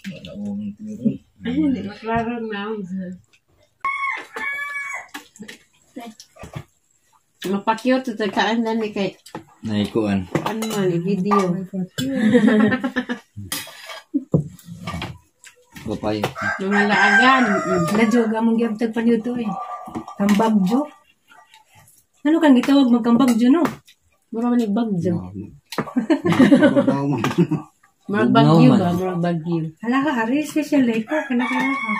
Ay, hindi maklaro na. Mapakyot ito kaan na ni kay Naikuan. Ano man, video. Papay. Mga laagan. Nadyo, gamong giyabtag pa niyo eh. Kambagjo. Ano kang gitawag magkambagjo, no? Mura man bagjo. Murag bagyo ba? Murag bagyo. Hala ka, ari, special day ko. Kala-kala ka.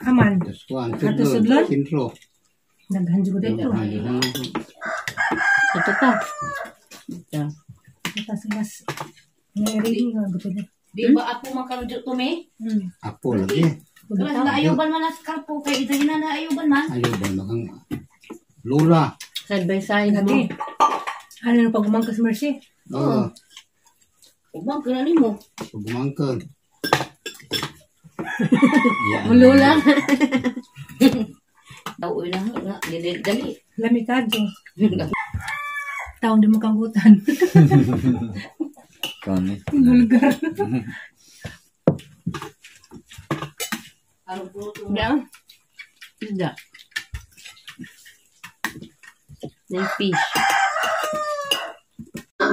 Aman. Ato sudlon? Naghanjo ko dito. Ito ta. Ito. Ito sa mas. Nangyari nga, gusto na. Di ba apo man karon to me? Apo lagi. Kalas na ayuban man as kalpo kay ida na ayuban man. Ayuban man Lula. Side by side mo. Ano na pagumangkas Mercy? Oo. Ugmang ka nimo. Pagumangkan. Mulula. Tao na nga dili dali. Lami ka jo. Taong di mo kanggutan. Kani. Vulgar. Yeah. Isda. May fish. 3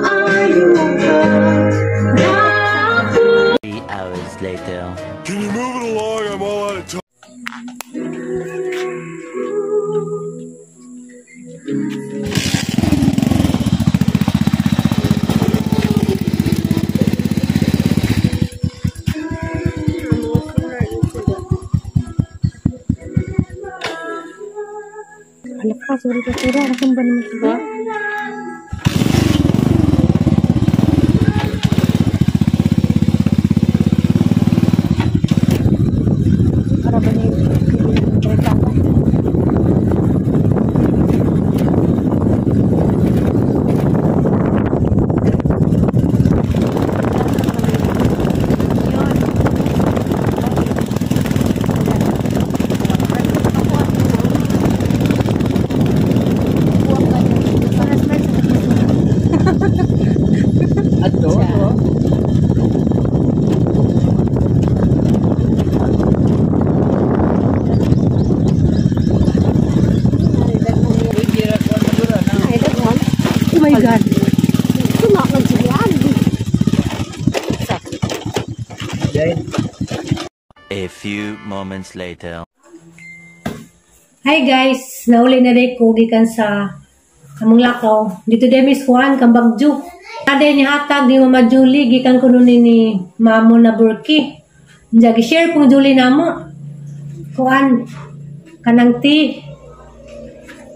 hours later. Can you move it along? I'm all out of time. Anak ka, sorry ka, sorry. Anak ba naman ba? Para ba niya yung Oh my God. A few moments later. Hi guys, nauli na rin ko gikan sa among lakaw. Dito din Miss Juan kambagjo. Aday ni hatag ni Mama Julie gikan kuno ni Mamo na Burki. Diya gi-share pong Julie namo. Kuan kanang tea.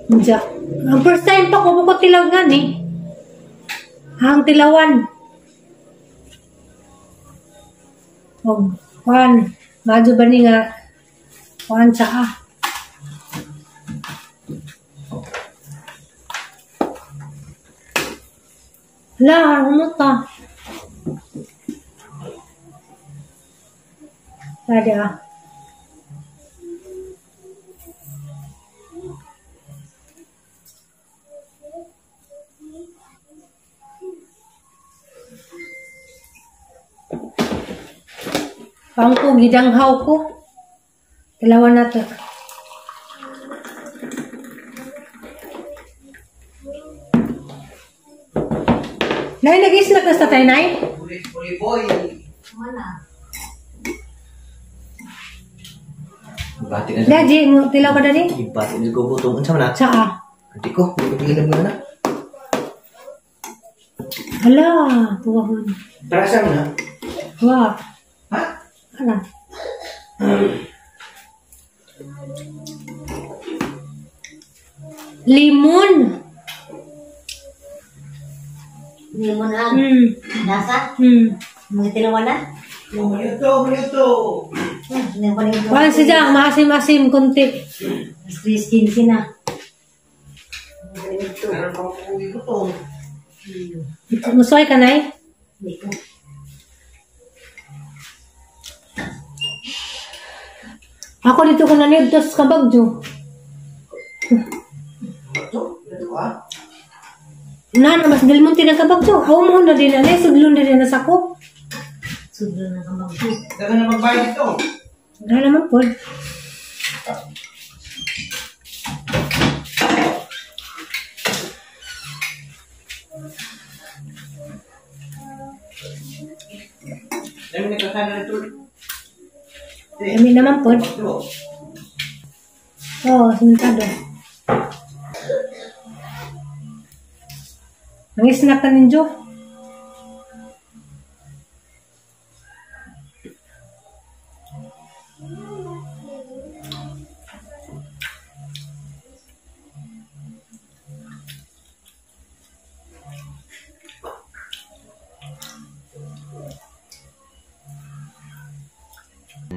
Diya. Ang first time pa ko mo tilaw gani. Ang tilawan. Og kuan, madyo ba ni nga kuan sa ah. La, umuta. Pwede ah. Pangko, gidanghaw ko. Dalawa na to. Nay, nag-isla ka sa tayo, Nay? Bati na. Daji, tilaw ka dali? Bati na ko butong. Unsa man na? Saa. Hindi ko. Hindi ko tigilan mo na. Hala, tuwahon. Tara sa mo na? Wa. Ha? Hala. Limon. Limon ang lasa. Mga tilawan na. Minuto. Kuan siya, maasim-asim kunti. Mas 3:15 na. Musoy ka, Nay? Hindi ko. Ako dito ko na niyo, dos kabagjo. Na, na mas Del Monte na kabagyo. Aw mo na din na sudlon na din na sako. Sudlon na kabagyo. Daga na magbayad dito. Wala naman po. Dami nagkasana na ito. Kami naman po. Oo, sintado. Ang snack ka ninyo.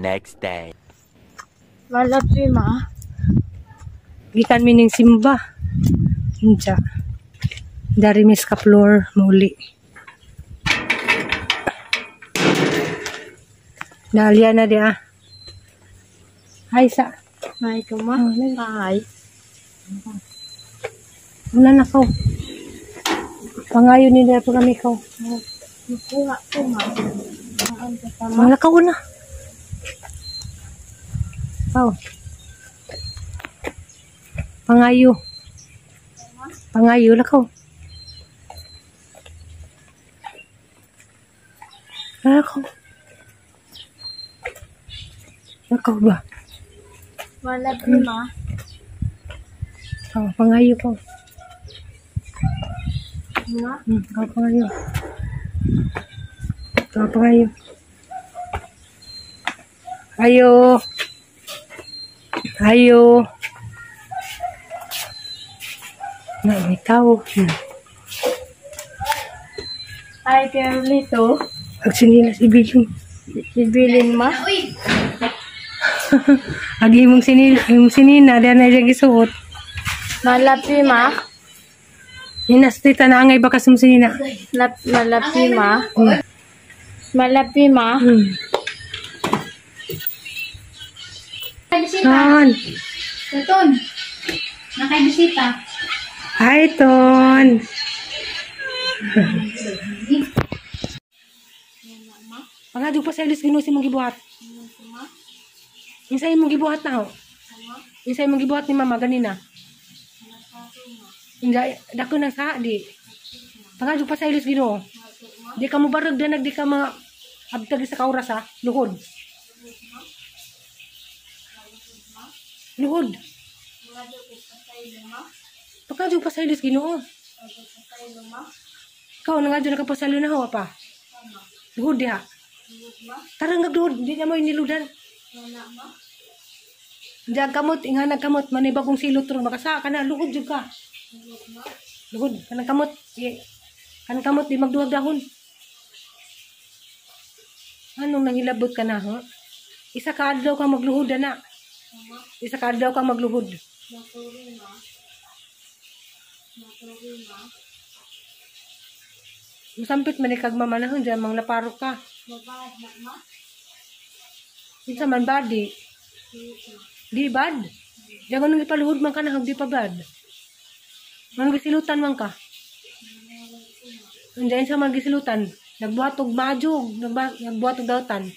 Next day. Malapi ma. Gikan mi ning simba. Unsa. Dari mis ka floor muli. Dahlia na di ah. Ay sa. May ko ma. Ay. Wala na ko. Pangayo ni nila po kami ko. Nakuha ko ma. Wala ka una. Oh. Pangayo. Pangayo lakaw. Lakaw. Lakaw ba? Malapi ma. Oh, pangayo ko. Ma. Ikaw pangayo. Ikaw pangayo. Ayo. Ayo. Na, may tao. Ay, Carlito. Ag sinilas ibilin. Ibilin ma. Ag imong sinil, imong sinina diyan na siya gisuot. Malapi ma. Inas tita na angay baka sa sinina. Malapi ma. Malapi ma. Ton. Ton. Nakaibisita. Hi, Ton. Pangadu pa sa ilis Ginoo si mong gibuhat. Insay mong gibuhat na ho. Insay mong gibuhat ni mama ganina. Inja dako nang sa di. Pangadu pa sa ilis Ginoo. Di ka mo barag danag di ka ma abtag sa kauras ha. Luhod. Luhod. Pagkadyo pa sa ilis Ginoo. Ikaw nangadyo na ka pa sa na ho pa. Luhod diha. Tara nga duhod, di na mo iniludan. Diyan kamot, inghanag kamot, manay bagong silot ron makasa ka na, luhod jud ka. Luhod, kanang kamot, kanang kamot di magduhag dahon. Anong nangilabot ka na ho? Isa ka adlaw ka magluhod na. Isa ka adlaw ka magluhod. Musampit man kag mamanahon diyan mang naparo ka. Unsa man badi? Di bad. Diyan nang ipaluhod man ka na di pa bad. Man gisilutan man ka. Unsa sa man gisilutan? Nagbuhat og majog, nagbuhat og dautan.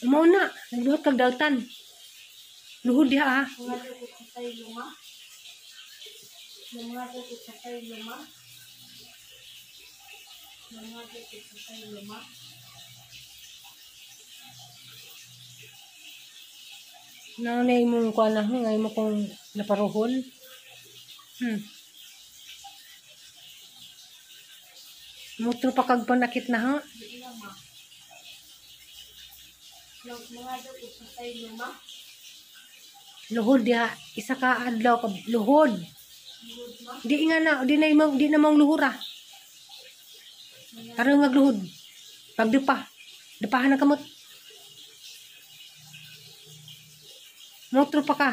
Mao na, nagbuhat kag dautan. Luhod diha ha. Nanay mo ko na ngay mo kong naparuhon. Mutro pa kag panakit na ha. Luhod diha, isa ka adlaw ka luhod. Di nga na, di na imong di na mong luhura. Karon nga luhod. Pagdupa. Dupahan ang kamot. Mutro pa ka.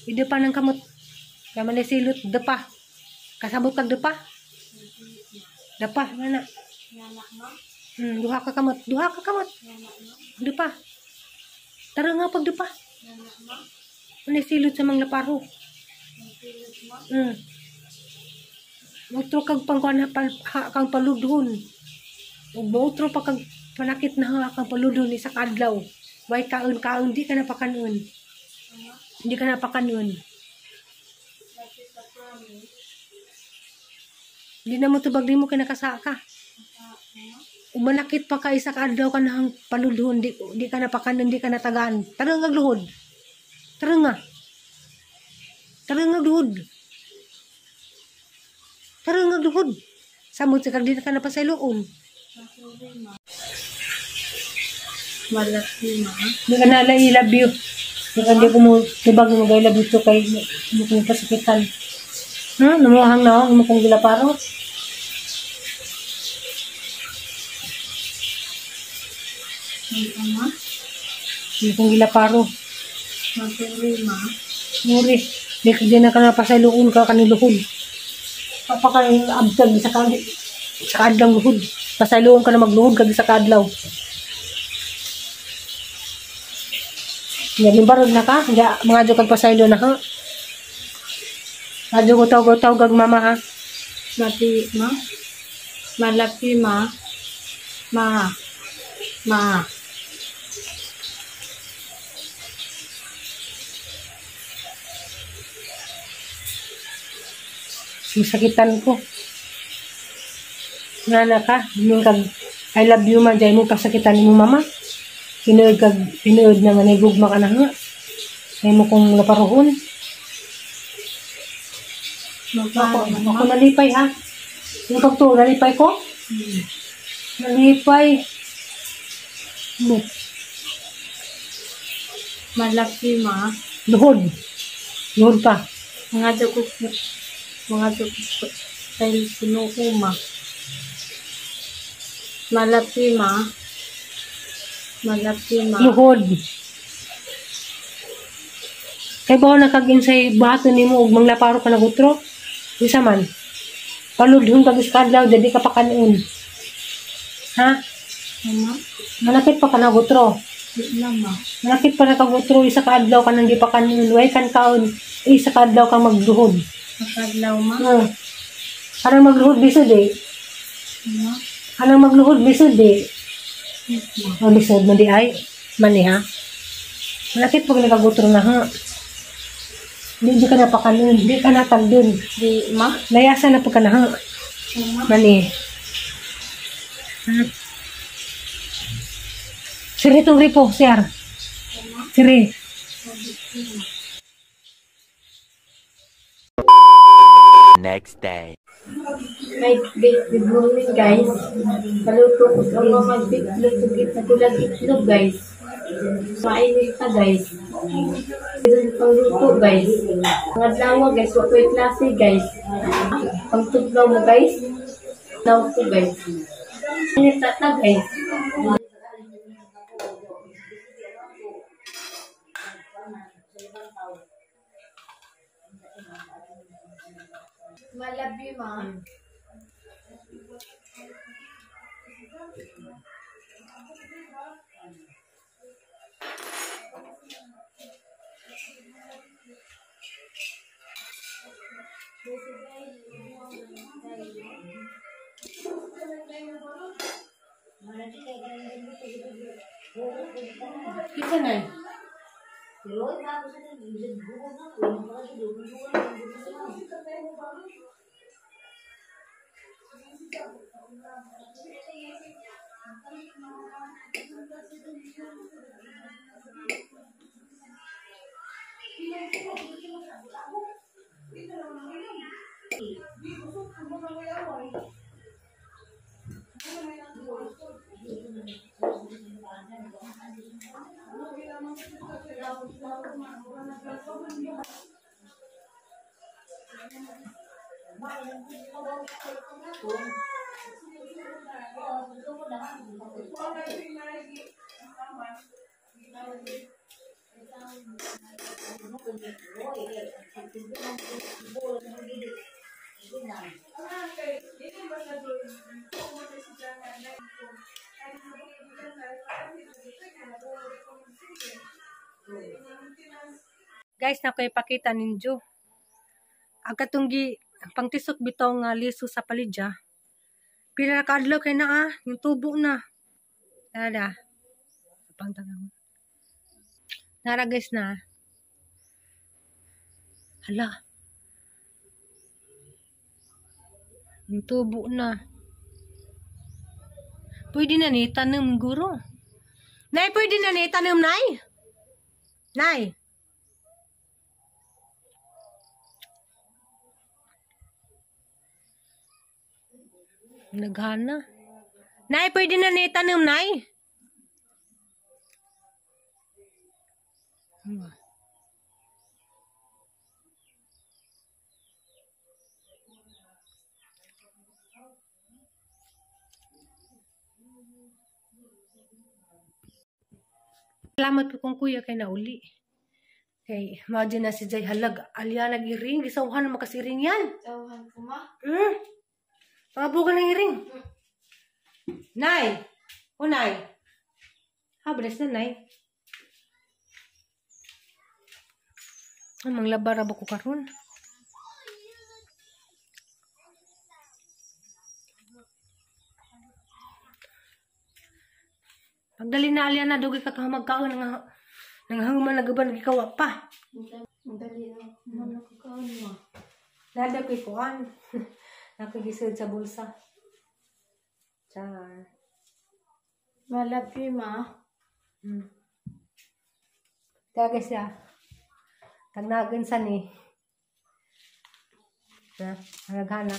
Idupa ng kamot. Kaya man silot, dupa. Kasabot kag dupa. Dapa, mana. Duha ka kamot. Duha ka kamot. Dupa. Tara nga pagdupa. Ano silot sa mga laparo? Mutro kag pangkuan kang paludhon. Ug mutro pa kag panakit na ha kang paludhon isa ka adlaw. Way kaon-kaon di ka na pakanon. Hindi ka na pakanon. Hindi na mo tubag di mo kinakasaka. Umanakit pa ka isa ka adlaw ka na ang paludhon, di ka na pakanon, di ka na tagaan. Tara nga luhod. Tara nga. Tara nga luhod. Tara nga luhod. Samot sa kag di ka na pasayloon. Malaki ma. Di ka na I love you. Di ka di ko mo tubag mo I love you to kay mo kong pasakitan. Namuhang na ako, mo kong gilaparo. Ma. Mo kong gilaparo. Masuri ma. Muri. Di ka di na ka napasayloon ka kaniluhod. Papakay abtag sa ka sa kadlang luhod. Pasayloon ka na magluhod kag sa kadlaw. Nga limbarog na ka, nga mga jo kag pasaylo na ha. Adyo ko tawag kag mama ha. Mati ma. Malaki ma. Ma. Ma. Masakitan ko. Nga na ka, yung kag I love you man, dyan mo pasakitan mo mama. Tinuod kag tinuod na nga nagugma ka na nga. Ay mo kong naparoon. Ako nalipay ha. Yung pagtuo, nalipay ko? Nalipay. Malaki ma. Luhod. Luhod pa. Mga dukok kay sinuko ma. Malaki ma. Malaki ma. Luhod. Kay bawo na kag insay bato nimo og manglaparo ka nagutro. Isa man. Paludhon kag iskadlaw dili ka pakanon. Ha? Ma. Manakit pa ka nagutro. Di na ma. Manakit pa na kagutro isa ka adlaw ka nang di pa kanon. Way kan kaon isa ka adlaw kang magluhod. Makadlaw ma. Anang magluhod bisod eh. Ma. Anang magluhod bisod eh. Ma. O lisod mo di ay. Mani ha. Manakit pag nakagutro na ha. Di ka na pakanon, di ka na tagdun. Di ma. Layasan na pagka na ha. Ma. Mani. Siri itong ripo, sir. Siri. Next day. May good morning guys. Paluto ko sa mga mag-itlog na kulang itlog guys. Mainit pa guys. Pangluto guys. Mga dlawa guys, wa ko'y klase guys. Pangtugnaw mo guys. Tugnaw ko guys. Mainit na guys. Malabi ma. Kita na. Guys, na ko ipakita ninyo. Ang katong pangtisok bitaw nga liso sa palidya. Pila na kaadlaw kay naa, yung tubo na. Nara. Pangtanawon. Nara guys na. Hala. Yung tubo na. Pwede na ni tanom guro. Nay, pwede na ni tanom, nay? Nay. Naghana. Nay, pwede na ni tanom, nay? Salamat po kong kuya kay nauli. Kay imagine na si Jai halag alya nag-iring. Gisawhan na makasiring yan. Tawhan ko ma. Pangabugan ng iring. Nay! O nay! Habres na nay. Ang manglaba ra ba ko karon? Pagdali na alya na dugay ka magkaon nang hanguman nagaban gikawa pa. Dali na man ako kaon mo. Nada ko'y kuan. Nakigisod sa bulsa. Char. Malapi ma. Kaya guys ya. Tagnagan sa ni. Na, nagaghana.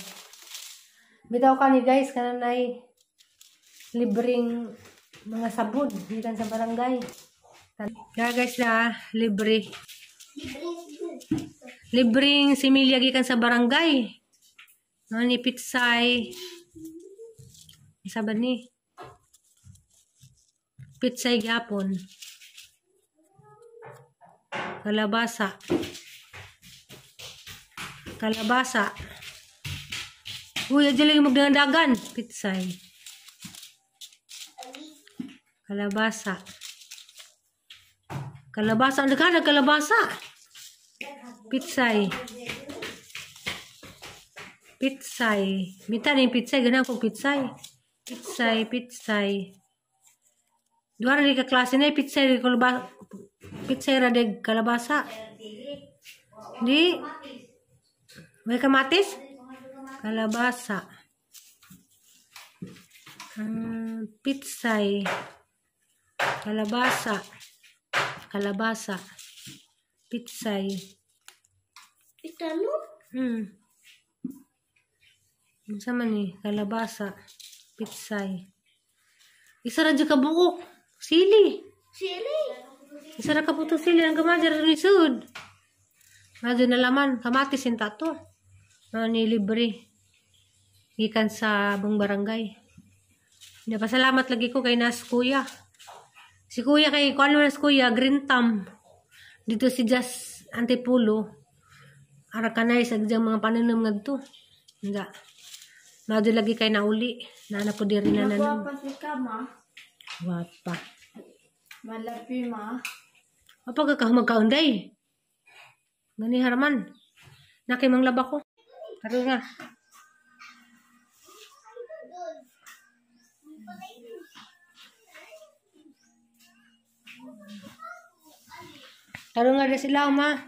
Bitaw ka ni guys kananay libreng mga sabon gikan sa barangay. Kaya guys na libre. Libreng similya gikan sa barangay. Ano ni pitsay. Isa ba ni? Pitsay gyapon. Kalabasa. Kalabasa. Uy, adyo lagi magdandagan. Pitsay. Kalabasa. Kalabasa. Ang daghan kalabasa. Pitsay. Pitsay. Minta na yung pitsay. Ganang kong pitsay. Pitsay, pitsay. Duha na ka klase na. Pitsay, pitsay ra kalabasa. Di. May kamatis? Kalabasa. Pitsay. Kalabasa. Kalabasa. Pitsay. Italo? Unsa man ni? Kalabasa. Pitsay. Isa ra jud ka buok. Sili. Sili. Isa ra ka putong sili ang gamay ra ni sud. Madyo na laman kamatis inta to. Mao ni libre. Gikan sa buong barangay. Napasalamat lagi ko kay nas kuya. Si kuya kay kuan man kuya green thumb. Dito si Jas Antipulo. Ara kanay sa diyang mga paninom ngadto. Nga. Madyo lagi kay nauli. Naana po diri na nanom. Guwapa si ka ma. Guwapa. Malapi ma. Apa ka magkaunday? Gani haraman. Nakay manglaba ko. Karon nga. Karon nga sila ma.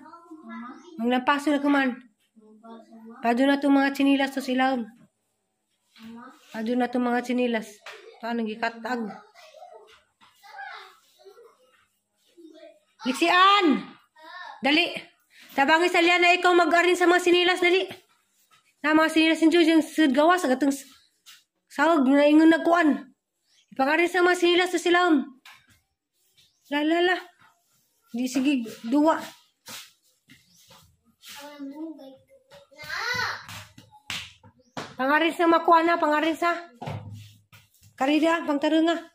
Manglampaso na kuman. Padyo na itong mga tsinilas to sila. Padyo na itong mga tsinilas. Ito anong gikatag. Liksian! Dali! Tabangi sa liyan na ikaw mag-arin sa mga sinilas. Dali! Na mga sinilas ninyo yung gawas. Agatong sawag na ingon nagkuan. Ipag-arin sa mga sinilas to sila. La la la. Di sige, duwa. Pangarin sa makuha na, pangarin sa. Karida, pangtarunga.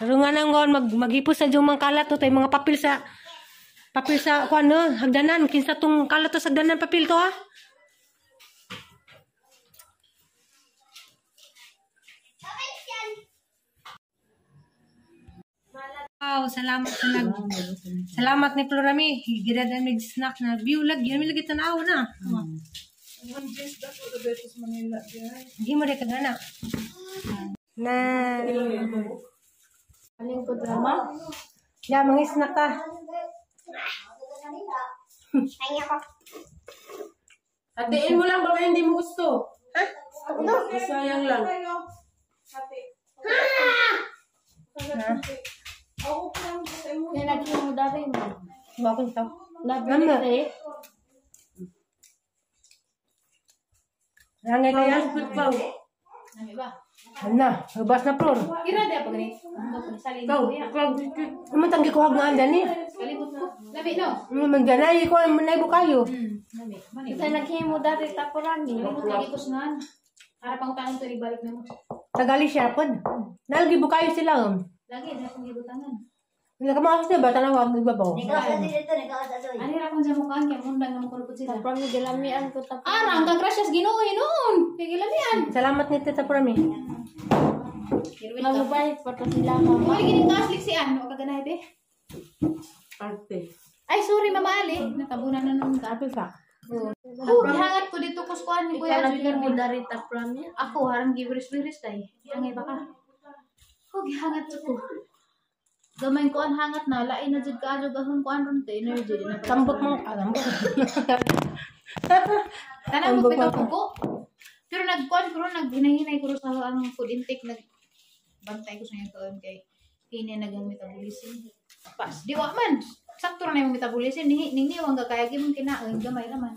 Tarunga na ngon maghipos sa diyong mga kalat to, tay mga papel sa kuan no, hagdanan kinsa tong kalat to sa hagdanan papel to ha. Wow, salamat sa nag Salamat ni Florami. Gidad mig snack na view lagi. Yun lagi tanaw na. Hindi mo rin kagana. Na. Aling ko drama. Ya, mga snack ta. Hatiin mo lang, baka hindi mo gusto. Ha? Sayang lang. Kaya naging mo dari mo. Bakit ito? Nabili eh. Nangay kaya? Nami ba? Ano? Hubas na, Flor. Ira di pa gani. Salin Ikaw, ko ya. Ano tanggi ko hag dani? Kalimot ko. Lami no. Ano man ganay ko ang manay kayo. Lami. Kita naghimo dari tapurani. Kalimot lagi ko sunan. Para pangutanan to ibalik na mo. Tagali siya pod. Nalgi bukayo sila. Lagi na akong gibutangan. Wala ka mga kasi ba tanaw ang ibabaw. Ani ra akong jamukan kay mundang nga mokurpod sila. Tapos gilamian ko tapos. Arang ka gracias Ginoo hinuon. Kay gilamian. Salamat ni Tita Prami. Mamubay pa to sila mama. Mo gini kaslik si ano ka ganahe be? Arte. Ay sorry Mama Ali, natabunan na nun ka. Happy fa. Oh, gihangat ko dito ko skuan ni Kuya Ikaw Junior mo dari taprami. Ako harang giwiris-wiris tay. Hangay baka. Oh, gihangat ko. Gamay ko ang hangat na lain na jud kaayo gahong kuan ron te energy na. Tambot mo. Ah, tambot. Tanang mo pitaw ko. Pero nagkuan ko ron naghinay-hinay ko ron sa ang food intake nag bantay ko sa inyo kaon kay hini nagang metabolism. Pas di wa man. Sakto ra na yung metabolism ni ning niwang ka kaya gimong kinaon gamay raman.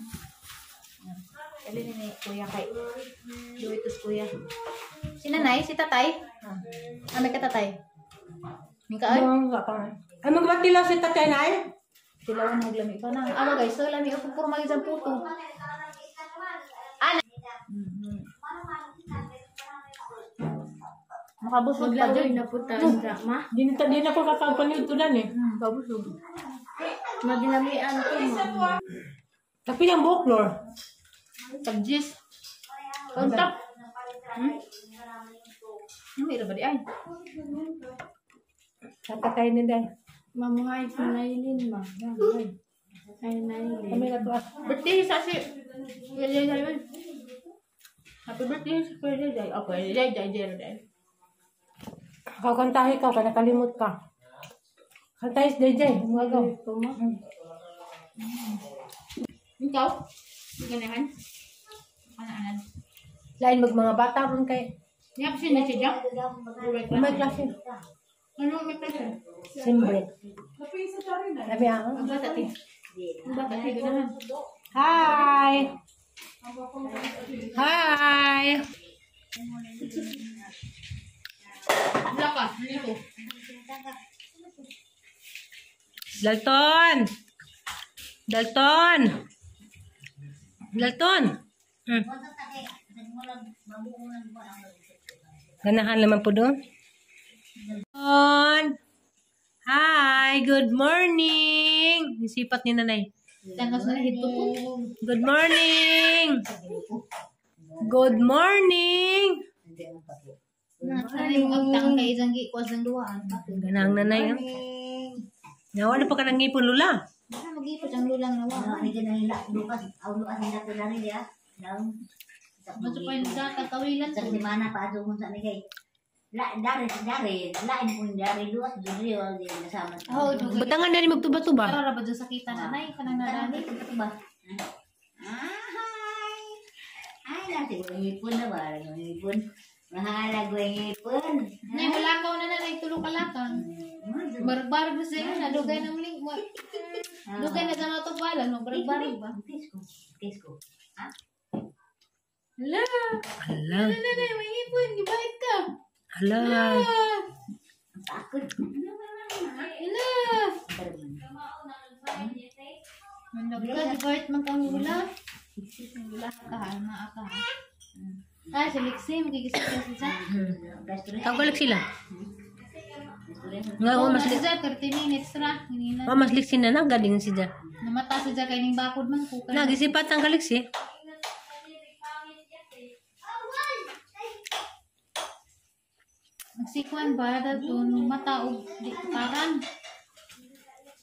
Dali ni ni kuya kay Duitos kuya. Si nanay, si tatay. Ah, may katatay. May kaan? Ay, magbatila si tatay na ay? Tilawan mo lami pa na. Awa guys, so lami ako puro magisang puto. Ana. Makabusog pa Maglaoy dyan. na po tayo drama. Di na ko kakapanid to dan eh. Kabusog. Maglamian ko ma. Tapi ang buhok, Lor. Tagjis. Kontak. Ano ba di ay? Tatay ni Day. Mamuhay ko nailin ma. Ay nailin. Kami na to ah. Birthday sa si Kuya Jai Jai. Happy birthday sa Kuya Jai Jai. Okay, Jai Jai Jai Jai. Kakantahi ka, ka nakalimot ka. Kantahi si Jai Jai. Umagaw. Ikaw? Ganahan? Ano-ano? Lain mag mga bata ron kay. Niya kasi na si Jack. May klase. Ano may klase? Simbre. Labi ah. Ang bata ti. Ang bata ti ganahan. Hi! Hi! Wala ka. Ano ko? Dalton! Dalton! Dalton! Ganahan naman po doon. Dalton! Hi! Good morning! Isipat ni nanay. Tangkas na hito ko. Good morning! Good morning! Sana yung agtang kay isang gikuas ng duwaan. Ganang nanay. Oh. Nawa na pa ka ng ngipon, Lula. Baka mag-ipot ang lulang nawa. Maso pa yung sa tagkawilan ko. Oh, dugay. Batangan na rin magtuba-tuba. Tara ra ba dyan sa kita nanay? Kanang narani. Nay, mulakaw na nanay. Tulo ka lakang. Barag-barag na sa'yo na. Dugay na muling. Dugay na sa matubala. No? Barag-barag ba? Hala! Hala. Hala, nanay. May ipon. Gibait ka. Hala. Hala! Mandag ka. Gibait man kang hula. Hula ka ha. Maa ka ha. Ah, si Lexi. Magigising ka siya. Tawag sila. Nga, oh, mas Mas siya, 30 minutes ra. Hinina. oh, mas liksi na na, galing si Ja. Namata siya kay ning bakod man ko. Nagisipat ang kaliksi. Nagsikwan ba dalton mata og di paran.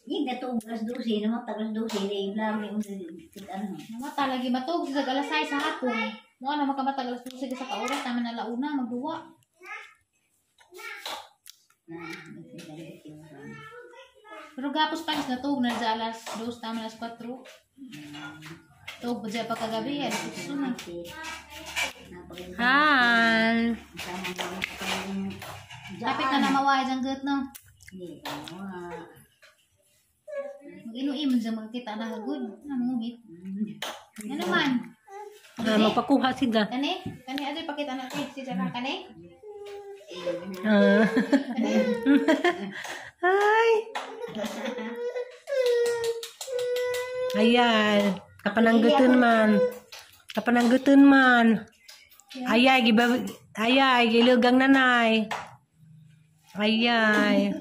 Hindi na to alas 12, naman alas 12, lami ano. Mata lagi matug sa alas 6 sa hapon. Mo na makamata alas 12 sa ka oras naman alauna magduwa. Pero gapos pa is natug na sa alas 2 tama alas 4. Tug pa dyan pagkagabi alas 8 na. Han. Kapit na namaway dyan gut no. Mag-inuim man dyan makakita na kagud. Ano nguhit? Ano man? Ah, magpakuha sila. Kani? Kani adoy pakita na kay si Jana kani? Ah. Ay. Ayan. Kapananggutan man. Kapananggutan man. Ayay, giba, ayay, gilugang nanay. Ayay.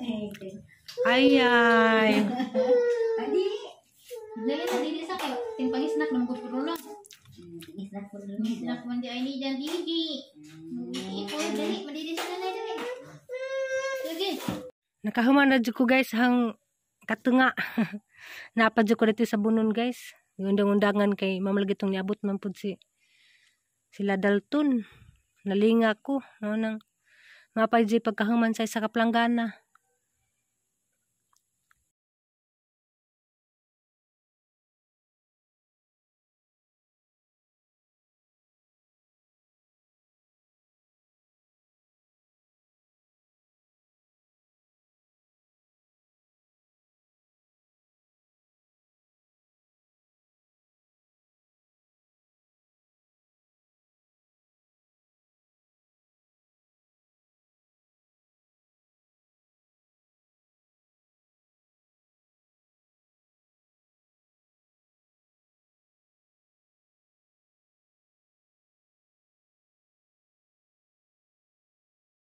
Ayay. Dali na dili sa kayo. Timpang snack na magud puro lang. Snack man di ay ni dyan dili. Ipo dali madili sa nanay dali. Lagi. Nakahuman na jud ko guys hang katunga. Napa jud ko dito sa bunon guys. Undang-undangan kay mamalagi tong niabot man pud si sila Dalton. Nalinga ko no nang mapay jud pagkahuman sa isa ka planggana.